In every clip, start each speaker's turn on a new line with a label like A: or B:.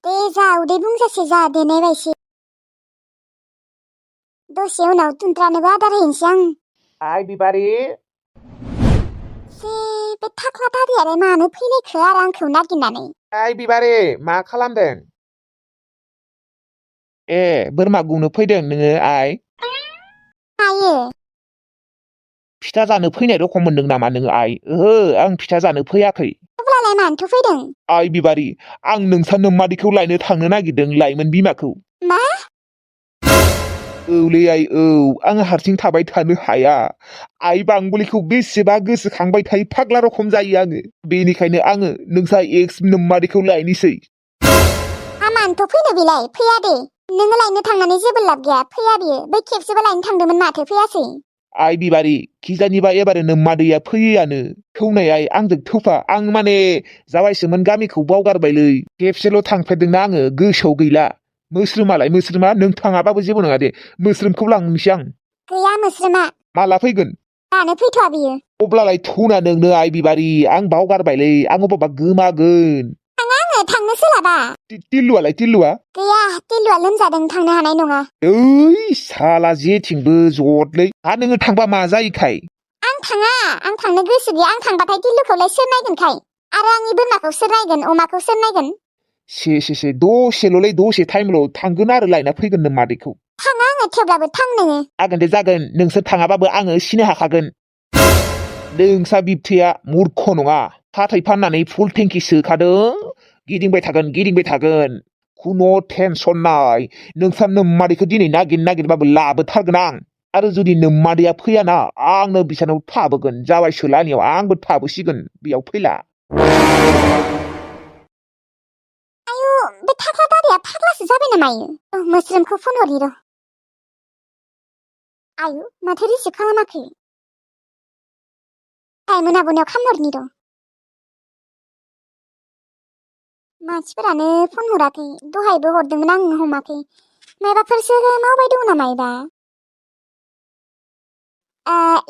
A: दे जा उदै बुंजासे जा देनायबायसै दसे उनाव तुनत्रानोबो आदार हैनोसै आं।
B: आइ बिबारि
A: जे बे थाख्ला दारियालाय मानो फैनायखो आरो आंखौ नागिरनानै?
B: आइ बिबारि मा खालामदों? ए बोरमा गुनो फैदों नोङो आइ?
A: मायो?
B: फिथा जानो फैनाय रखम मोनदों नामा नोङो आइ? ओहो आं फिथा जानो फैयाखै।
A: अब्लालाय मानोथो फैदों?
B: आइ बिबारि आं नोंसा नोम्मादैखौ लायनो थांनो नागिरदों लाइमोन बिमाखौ।
A: मा?
B: औलै आइ औ आं हारसिं थाबाय थानो हाया। आइ बांबुलिखौ बेसेबा गोसोखांबाय थायो फाग्ला रखम जायो आङो। बेनिखायनो आङो नोंसा एक्स नोम्मादैखौ लायनोसै।
A: मानोथ' फैनो बेलाय फैया दे। नोङो लायनो थांनानै जेबो लाब गैया फैया बियो। बै खेबसेबो लायनो थांदोंमोन माथो फैयासै।
B: आइ बिबारि खिजानिबा एबारो नोम्मादैया फैयोआनो। थौनाय आइ आंजों थौफा आं माने जाबायसोमोन गामिखौ बावगारबायलै। खेबसेल' थांफेरदोंना आङो गोसोआव गैला। मोस्रोमालाय मोस्रोमा नों थाङाबाबो जेबो नङा दे मोस्रोमखौ लांनोसै आं।
A: गैया मोस्रोमा।
B: माला फैगोन?
A: दानो फैथ'आ बियो।
B: अब्लालाय थौना नोंनो आइ बिबारि आं बावगारबायलै आं अबावबा गोमागोन।
A: थाङा आङो थांनो सोलाबा।
B: टिल्लुआलाय टिल्लुआ?
A: गैया टिल्लुआ लोमजादों थांनो हानाय नङा।
B: ओइ साला जेथिंबो जदलै हा नोङो थांबा मा जायोखाय?
A: आं थाङा आं थांनो गोसो गैया। आं थांबाथाय टिल्लुखौलाय सोर नायगोनखाय? आरो आंनि बोरमाखौ सोर नायगोन अमाखौ सोर नायगोन?
B: से दसेल'लै दसे टाइमल' थांगोन आरो लायना फैगोन नोम्मादैखौ।
A: थाङा आङो थेवब्लाबो थां नोङो।
B: जागोन दे जागोन नोंसोर थाङाबाबो आङो सिनो हाखागोन। नोंसा बिबथैया मुर्ख नङा। फाथै फाननानै फुल टेंकि सोखादों गिदिंबाय थागोन। खुनु टेनसन नाय नोंसा नोम्मादैखौ दिनै नागिरबाबो लाबोथारगोन आं। आरो जुदि नोम्मादैया फैयाना आंनो बिसानाव थाबोगोन जाबाय सोलानियाव आंबो थाबोसिगोन बेयाव फैला।
A: आयु बे थाख्ला दारिया फाग्लासो जाबाय नामा इयो? मोस्रोमखौ फन हरनि र'। आयु माथो रिसिभ खालामाखै? मोनाबोनायाव खामहरनि र'। मानसिफोरानो फन हराखै दहायबो हरदोंमोन आं हमाखै। मायबाफोरसो मावबाय दं नामा एबा?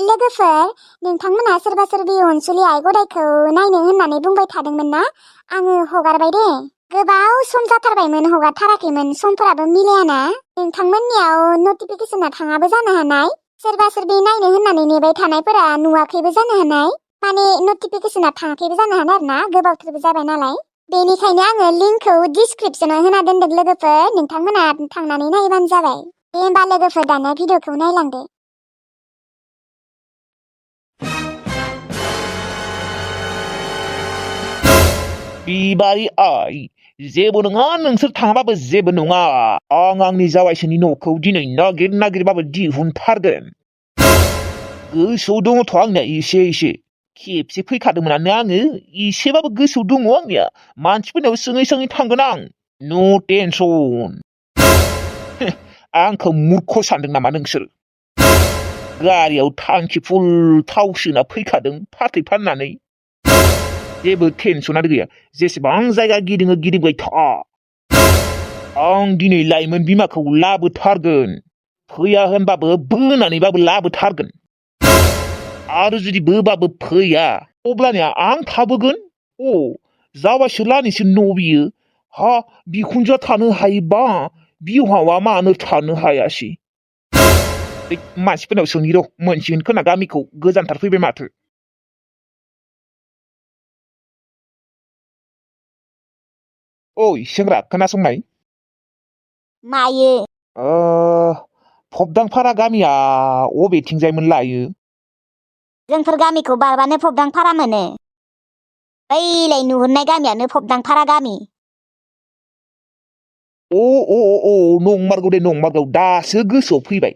A: लोगोफोर नोंथांमोना सोरबा सोरबि अनसुलि आइ गदायखौ नायनो होननानै बुंबाय थादोंमोन ना? आङो हगारबाय दे। गोबाव सम जाथारबायमोन हगारथाराखैमोन समफोराबो मिलायाना। नोंथांमोननियाव नटिफिकेसना थाङाबो जानो हानाय। सोरबा सोरबि नायनो होननानै नेबाय थानायफोरा नुवाखैबो जानो हानाय। माने नटिफिकेसना थाङाखैबो जानो हानाय आरोना गोबावथारबो जाबाय नालाय। बेनिखायनो आङो लिंकखौ डिसक्रिपसनाव होना दोनदों लोगोफोर नोंथांमोना थांनानै नायबानो जाबाय। दे होमबा लोगोफोर दाना भिडिअखौ नायलांदो।
B: बिबारि आइ जेबो नङा नोंसोर थाङाबाबो जेबो नङा। आं आंनि जावायसोनि न'खौ दिनै नागिरबाबो दिहुनथारगोन। गोसोआव दङथ' आंनिया एसे। खेबसे फैखादोंमोनानो आङो एसेबाबो गोसोआव दङ आंनिया। मानसिफोरनाव सोङै थांगोन आं। नो टेनसन। आंखौ मुर्ख सानदों नामा नोंसोर? गारियाव टांकि फुल थाव सोना फैखादों फाथै फाननानै। जेबो टेनसनानो गैया जेसेबां जायगा गिदिङो गिदिंबाय था। आं दिनै लाइमोन बिमाखौ लाबोथारगोन। फैया होनबाबो बोनानैबाबो लाबोथारगोन। आरो जुदि बोबाबो फैया अब्लानिया आं थाबोगोन। जाबायसो लानिसो न' बियो। हा बिखुनजोआ थानो हायोबा बिहावा मानो थानो हायासै? मानसिफोरनाव सोंनि र' मोनसिगोन खोना गामिखौ गोजानथार फैबाय माथो। ओइ सेंग्रा खोनासंनाय।
A: मायो?
B: फबदांफारा गामिया अबेथिंजायमोन लायो?
A: जोंफोर गामिखौ बारबानो फबदांफारा मोनो। बैलाय नुहुरनाय गामियानो फबदांफारा गामि।
B: नंमारगौ दासो गोसोआव फैबाय।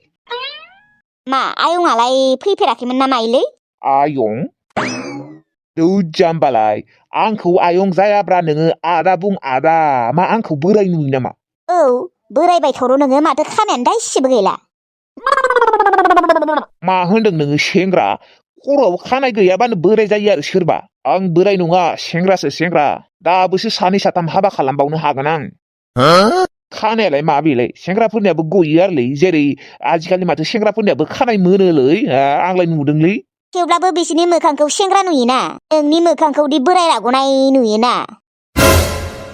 A: मा आयंआलाय फैफेराखैमोन ना मायोलै?
B: आयं? दौ जाम्बालाय आंखौ आयं जायाब्रा नोङो आदा बुं आदा। मा आंखौ बोराय नुयो नामा?
A: औ बोरायबाय थर' नोङो माथो खानायानो दाइसिबो गैला।
B: मा होनदों नोङो सेंग्रा? खर'आव खानाय गैयाबानो बोराय जायो आरो सोरबा। आं बोराय नङा सेंग्रासो सेंग्रा। दाबोसो 2 3 हाबा खालामबावनो हागोन आं। खानायालाय मा बेलाय सेंग्राफोरनियाबो गयो आरोलै जेरै आजिखालि माथो सेंग्राफोरनियाबो खानाय मोनोलै आंलाय नुदोंलै।
A: थेवब्लाबो बिसोरनि मोखांखौ सेंग्रा नुयोना नोंनि मोखांखौ दि बोराय राग'नाय नुयोना।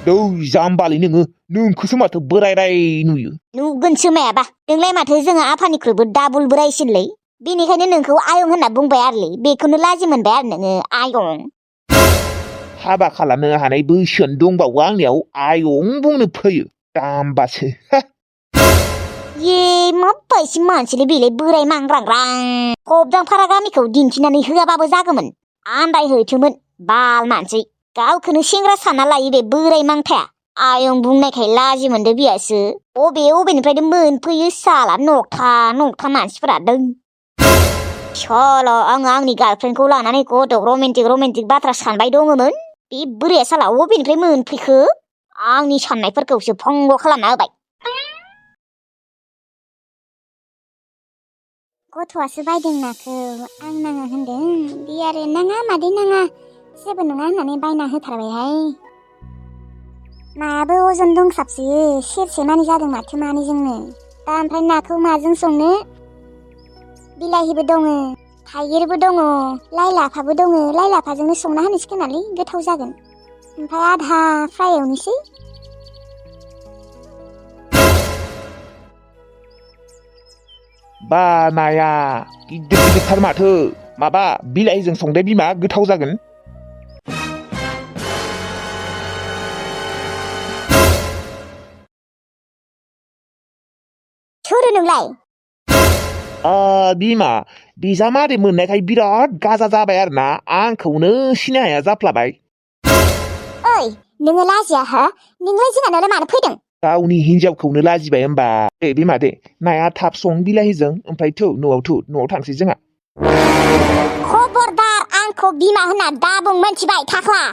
B: दौ जाम्बालै नोंखौसो माथो बोरायराय नुयो।
C: नुगोनसो मायाबा नोंलाय माथो जोङो आफानिख्रुइबो डाबल बोरायसिनलै बेनिखायनो नोंखौ आयं होनना बुंबाय आरोलै बेखौनो लाजि मोनबाय आरो नोङो आयं।
B: हाबा खालामनो हानाय बैसोआनो दंबावो आंनियाव आयं बुंनो फैयो जाम्बासो।
C: ये माबायदि मानसिलै बेलाय बोराय मांग्रांग्रां गबदांफारा गामिखौ दिन्थिनानै होआबाबो जागौमोन आन्दायहैथोमोन बाल मानसि गावखौनो सेंग्रा सानना लायो बे बोराय मांथाया आयं बुंनायखाय लाजि मोनदो बियासो अबेनिफ्रायनो मोनफैयो साला नगथा मानसिफोरा दों सल' आङो आंनि गार्लफ्रेन्डखौ लानानै गद' रमेन्टिक बाथ्रा सानबाय दङमोन बे बोराया साला अबेनिफ्राय मोनफैखो आंनि साननायफोरखौसो भंग खालामना होबाय।
A: गथ'आसो बायदों नाखौ आं नाङा होनदों बे आरो नाङा मादै नाङा जेबो नङा होननानै बायना होथारबायहाय। नायाबो अजन दंसाबसोयो सेरसे मानि जादों माथो मानैजोंनो दा ओमफ्राय नाखौ माजों संनो बिलाहिबो दङ थाइगिरबो दङ लाइ लाफाबो दङ लाइ लाफाजोंनो संना होनोसै खोनालै गोथाव जागोन ओमफ्राय आधा फ्राय एवनोसै।
B: बा नाया गिदिरथार माथो माबा बिलाहिजों संदे बिमा गोथाव जागोन।
C: सोरो नोंलाय?
B: बिमा बिजामादै मोननायखाय बिराद गाजा जाबाय आरोना आंखौनो सिनाय हाया जाफ्लाबाय।
C: ओइ नोङो लाजिया हो नोंलाय जोंहानावलाय मानो फैदों?
B: गावनि हिनजावखौनो लाजिबाय होमबा दे बिमा दे नाया थाब सं बिलाहिजों ओमफ्राय न'आव थांसै जोंहा।
C: खबरदार आंखौ बिमा होनना दा बुं मोनथिबाय थाख्ला।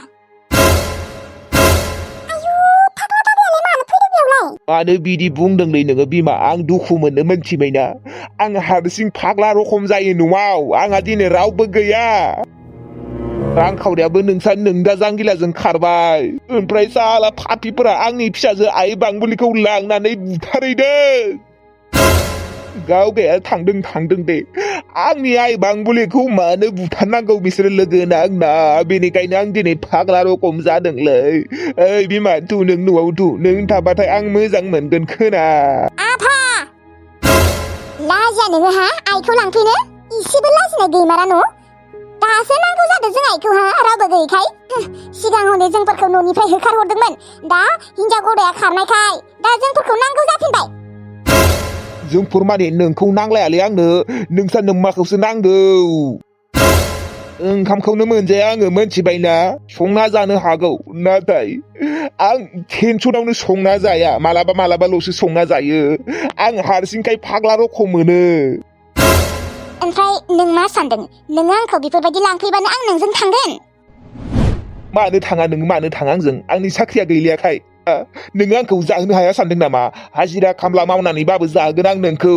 B: मानो बिदि बुंदोंलै नोङो बिमा आं दुखु मोनो मोनथिबायना आं हारसिं फाग्ला रखम जायो न'आव आंहा दिनै रावबो गैया रांखावरियाबो नोंदा जांगिलाजों खारबाय ओमफ्राय साला फापिफोरा आंनि फिसाजो आइ बांबुलिखौ लांनानै बुथारहैदों। गावगाया थांदों दे आंनि आइ बांबुलिखौ मानो बुथारनांगौ बिसोरो लोगोना आंना बेनिखायनो आं दिनै फाग्ला रखम जादोंलै। ओइ बिमा नों न'आव नों थाबाथाय आं मोजां मोनगोन खोना।
C: आफा लाजिया नोङो हा आइखौ लांफैनो इसेबो लाजिनाय गैमारा न' दासो नांगौ जादों जों आइखौ हा रावबो गैयैखाय सिगां हनै जोंफोरखौ न'निफ्राय होखारहरदोंमोन दा हिनजाव गदाया खारनायखाय दा जोंफोरखौ नांगौ जाफिनबाय।
B: जोंफोर माने नोंखौ नांलायालै आंनो नोंसा नोम्माखौसो नांगौ। ओंखामखौनो मोनजाया आङो मोनथिबायना संना जानो हागौ नाथाय आं टेनसनावनो संना जाया मालाबाल'सो संना जायो आं हारसिंखाय फाग्ला रखम मोनो।
C: ओमफ्राय नों मा सानदों नोङो आंखौ बेफोरबायदि लांफैबानो आं नोंजों थांगोन?
B: मानो थाङा आंजों आंनि साख्रिया गैलियाखाय नोङो आंखौ जाहोनो हाया सानदों नामा हाजिरा खामला मावनानैबाबो जागोन आं नोंखौ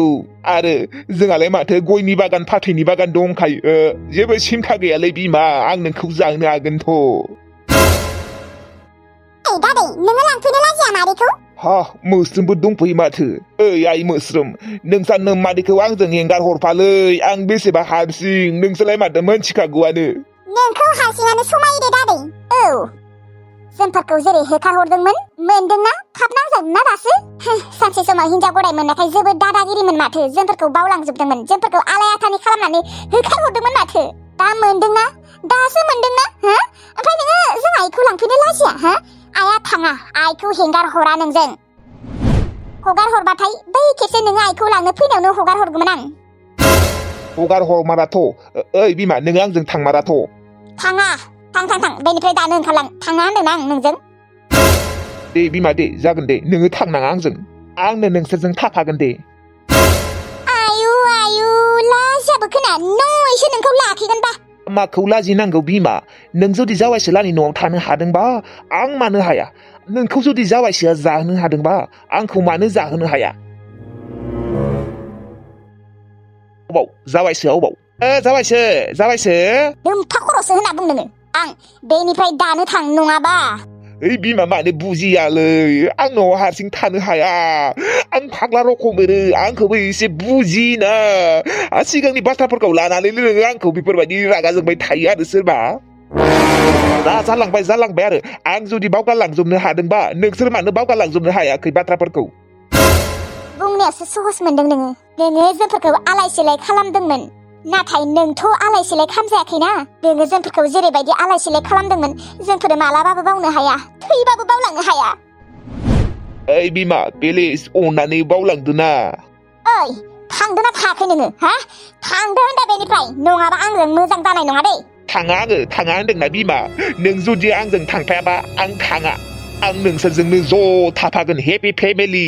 B: आरो जोंहालाय माथो गयनि बागान फाथैनि बागान दंखायो जेबो सिन्था गैयालै बिमा आं नोंखौ जाहोनो हागोनथ'।
C: दादै नोङो लांफैनो लाजिया मादैखौ?
B: हा मोस्रोमबो दंफैयो माथो ओइ आइ मोस्रोम नोंसा नोम्मादैखौ आंजों एंगार हरफालै आं बेसेबा हारसिं नोंसोरलाय माथो मोनथिखागौआनो।
C: नोंखौ हारसिङानो समायो दे दादै। औ जोंफोरखौ जेरै होखारहरदोंमोन मोनदोंना थाब नांजादोंना दासो सानसे समाव हिनजाव गदाय मोननायखाय जोबोद दादागिरिमोन माथो जोंफोरखौ बावलांजोबदोंमोन जोंफोरखौ आलाय आथानि खालामनानै होखारहरदोंमोन माथो दा मोनदोंना दासो मोनदोंना हो ओमफ्राय नोङो जों आइखौ लांफैनो लाजिया हो आइया थाङा आइखौ हेंगार हरा नोंजों हगार हरबाथाय बै खेबसे नोङो आइखौ लांनो फैनायावनो हगार हरगौमोन आं।
B: हगार हरमाराथ' ओइ बिमा नोङो आंजों थांमाराथ'।
C: थाङा थां बेनिफ्राय दानो ओंखारलां थाङा होनदों आं नोंजों।
B: दे बिमा दे जागोन दे नोङो थांनाङा आंजों आंनो नोंसोरजों थाफागोन दे।
C: आयु लाजियाबो खोना नयसो नोंखौ लाखिगोनबा।
B: माखौ लाजिनांगौ बिमा नों जुदि जावायसोलानि न'आव थानो हादोंबा आं मानो हाया नोंखौ जुदि जावायसोआ जाहोनो हादोंबा आंखौ मानो जाहोनो हाया। अबाव जावायसोआ अबाव जावायसो
C: नोमफा खर'सो होनना बुं नोङो आं बेनिफ्राय दानो थां नङाबा।
B: ओइ बिमा मानो बुजियालै आं न'आव हारसिं थानो हाया आं फाग्ला रखम मोनो आंखौबो एसे बुजिना सिगांनि बाथ्राफोरखौ लानानै नोङो आंखौ बेफोरबायदि रागा जोंबाय थायो आरो सोरबा। जालांबाय आरो आं जुदि बावगारलांजोबनो हादोंबा नोंसोर मानो बावगारलांजोबनो हायाखै बाथ्राफोरखौ
A: बुंनायासो सहस मोनदों नोङो जोंफोरखौ आलाय सिलाय खालामदोंमोन नाथाय नोंथ' आलाय सिलाय खालामजायाखैना नोङो जोंफोरखौ जेरैबायदि आलाय सिलाय खालामदोंमोन जोंफोर मालाबाबो बावनो हाया थैबाबो बावलांनो हाया
B: ओइ बिमा प्लिज अननानै बावलांदो ना
A: ओइ थांदों ना थाङाखै नोङो हा थांदो होनदा बेनिफ्राय नङाबा आंजों मोजां जानाय नङा दै
B: थाङा होनदोंना बिमा नों जुदि आंजों थांफायाबा आं थाङा आं नोंसोरजोंनो ज' थाफागोन हेपि फेमिलि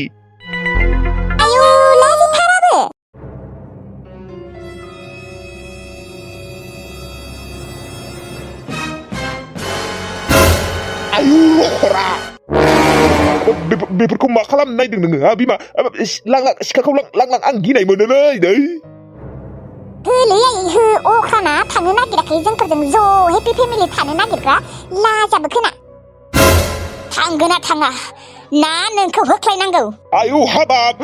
A: आयु लाजिथाराबो
B: आयु लखरा बेफोरखौ मा खालामनो नायदों नोङो हा बिमा सिखाखौ लां आं गिनाय मोनोलै नै
A: गोलैयै हो अख्राना थांनो नागिराखै जोंफोरजों ज' हेपि फेमिलि थानो नागिरग्रा लाजाबो खोना थांगोना थाङा ना नोंखौ होख्लायनांगौ
B: आयु हाबाब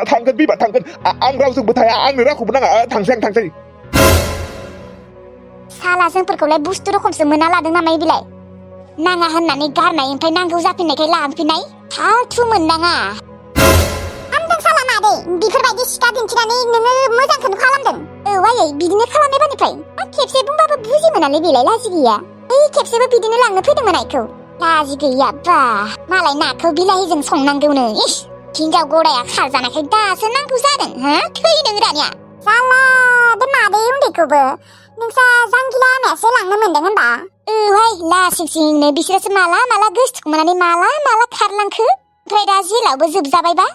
B: थांगोन बिमा थांगोन आं रावजोंबो थाया आंनो रावखौबो नाङा थांसै
A: साला जोंफोरखौलाय बुस्थु रखमसो मोना लादों नामा बिलाय नाङा होननानै गारनाय ओमफ्राय नांगौ जाफिननायखाय लांफिननाय फालथु मोननाङा आमदों साला मादै बेफोरबायदि सिखा दिन्थिनानै नोङो मोजांखौनो खालामदों आयै बिदिनो खालामनायबानिफ्राय खेबसे बुंबाबो बुजि मोनालै बेलाय लाजि गैया खेबसेबो बिदिनो लांनो फैदोंमोन आइखौ लाजि गैया बा मालाय नाखौ बिलाहिजों संनांगौनो इस हिनजाव गदाया खारजानायखाय दासो नांगौ जादों हो थैनों दानिया साला बे मादै उन्दैखौबो नोंसा जांगिला आमायासो लांनो मोनदों होनबा हाय लासिंसिंनो बिसोरसो माला गोसोथोखोमानानै माला खारलांखो ओमफ्राय दा जेलावबो जोबजाबायबा